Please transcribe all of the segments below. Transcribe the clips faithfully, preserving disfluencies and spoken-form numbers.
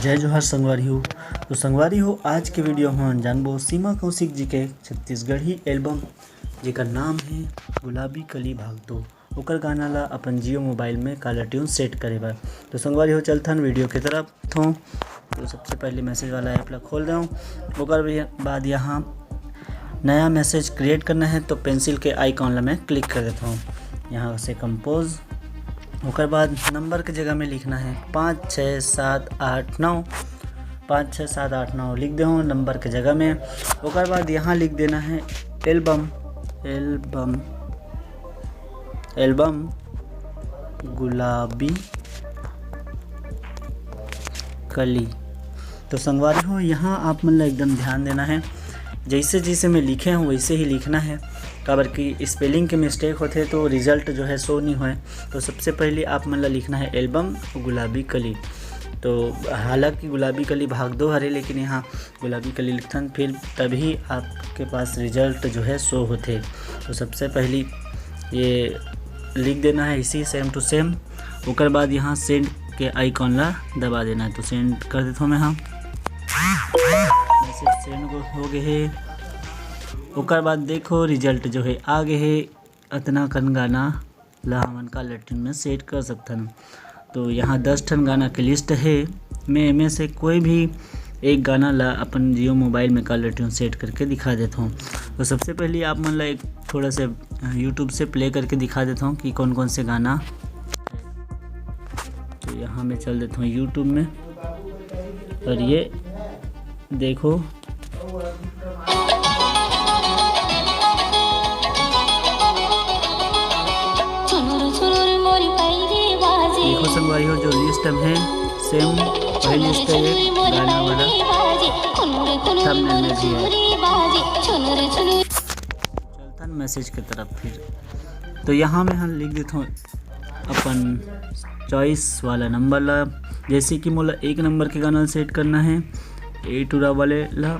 जय जोहार संगवारी हो। तो संगवारी हो, आज के वीडियो में जानबो सीमा कौशिक जी के छत्तीसगढ़ी एल्बम, जेकर नाम है गुलाबी कली भाग दो, ओकर गाना ला अपन जियो मोबाइल में कॉलर ट्यून सेट करे बर। तो संगवारी हो, चलथन वीडियो के तरफ। तो सबसे पहले मैसेज वाला ऐप ला खोल देहूँ। ओकर भी-, बाद यहाँ नया मैसेज क्रिएट करना है, तो पेंसिल के आइकॉन ला मैं क्लिक कर देता हूँ। यहाँ से कंपोज, ओकर बाद नंबर के जगह में लिखना है पाँच छः सात आठ नौ, पाँच छः सात आठ नौ लिख देहूँ नंबर के जगह में। ओकर बाद यहाँ लिख देना है एल्बम, एल्बम, एल्बम गुलाबी कली। तो संगवारी हो, यहाँ आप मन ला एकदम ध्यान देना है, जैसे जैसे मैं लिखे हूँ वैसे ही लिखना है, काबर कि स्पेलिंग के मिस्टेक होथे तो रिजल्ट जो है शो नहीं होए। तो सबसे पहले आप मन ला लिखना है एल्बम गुलाबी कली। तो हालांकि गुलाबी कली भाग दो हरे, लेकिन यहाँ गुलाबी कली लिखथन, फिर तभी आपके पास रिजल्ट जो है शो होथे। तो सबसे पहली ये लिख देना है इसी सेम टू सेम। ओकर बाद यहाँ सेंड के आइकॉन ला दबा देना है। तो सेंड कर देता हूँ मैं, हाँ, मैसेज सेंड हो गए है। ओकर बाद देखो रिजल्ट जो है आ गए है। अतना कन गाना ला हमन कॉलर ट्यून में सेट कर सकथन। तो यहाँ दस ठन गाना के लिस्ट है, मैं एमे से कोई भी एक गाना ला अपन जियो मोबाइल में कॉलर ट्यून सेट करके दिखा देता हूँ। तो सबसे पहले आप मन ला एक थोड़ा सा यूट्यूब से प्ले करके दिखा देता हूँ कि कौन कौन से गाना। तो यहाँ मैं चल देता हूँ यूट्यूब में, और ये देखो, देखो संगवारी हो, जो लिस्ट में है सेम वही लिस्ट है, ये गाना वाला थंबनेल में भी है। चलथन मैसेज की तरफ फिर। तो यहाँ मैं हम लिख देता हूँ अपन चॉइस वाला नंबर ला। जैसे कि मोला एक नंबर के गाना सेट करना है, ए टूरा वाले ला,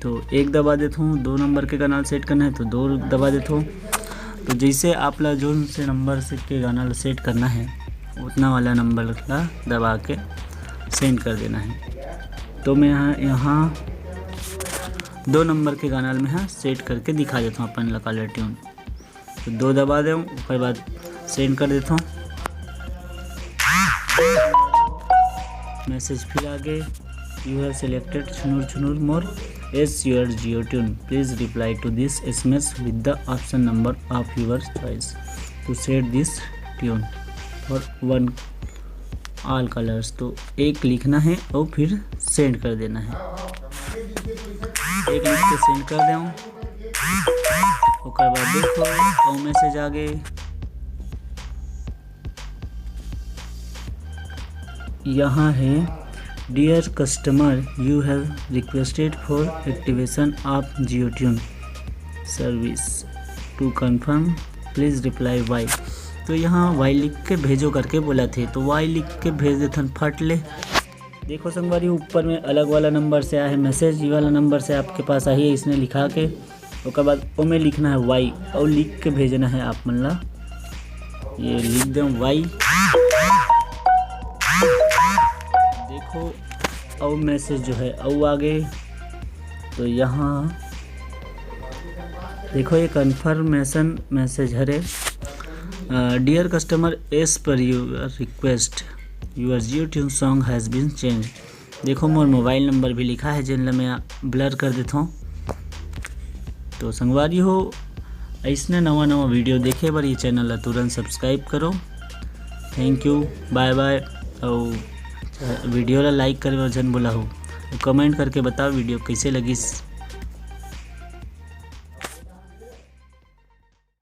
तो एक दबा देता हूँ। दो नंबर के गाना सेट करना है तो दो दबा देता हूँ। तो जैसे आप ला जोन से नंबर से के गाना ला सेट करना है, उतना वाला नंबर ला दबा के सेंड कर देना है। तो मैं यहाँ, यहाँ दो नंबर के गाना ला मैं यहाँ सेट करके दिखा देता हूँ अपन ला कॉलर ट्यून। तो दो दबा दें, ओकर बाद सेंड कर देता हूँ। मैसेज फिर आ गए, "You have selected छुनुर छुनुर Mor, yes your Jio tune, please reply to this S M S with the option number of your choice to set this tune for one all callers।" तो एक लिखना है और फिर send कर देना है। एक लिख के सेंड कर दें, ओकर बाद देखो, ओ मैसेज आ गए। यहाँ है, "Dear customer, you have requested for activation of Jio Tune service। To confirm, please reply Y।" तो यहाँ वाई लिख के भेजो करके बोला थे, तो वाई लिख के भेज देथन फट ले। देखो संगवारी, ऊपर में अलग वाला नंबर से आया है मैसेज, ये वाला नंबर से आपके पास आई है, इसने लिखा के, ओकर बाद ओमे लिखना है वाई और लिख के भेजना है आप मन ला। ये लिख दें वाई। देखो, और मैसेज जो है और आ गए। तो यहाँ देखो, ये कन्फर्मेशन मैसेज हरे, "Dear customer, as per your request, your Jio Tune song has been changed।" देखो, मोर मोबाइल नंबर भी लिखा है, जेन ला मैं ब्लर कर देता हूँ। तो संगवारी हो, ऐसने नवा नवा वीडियो देखे बर ये चैनल ला तुरंत सब्सक्राइब करो। थैंक यू, बाय बाय। और वीडियो ला लाइक करे बर झन भूला हो, कमेंट करके बताओ वीडियो कैसे लगिस।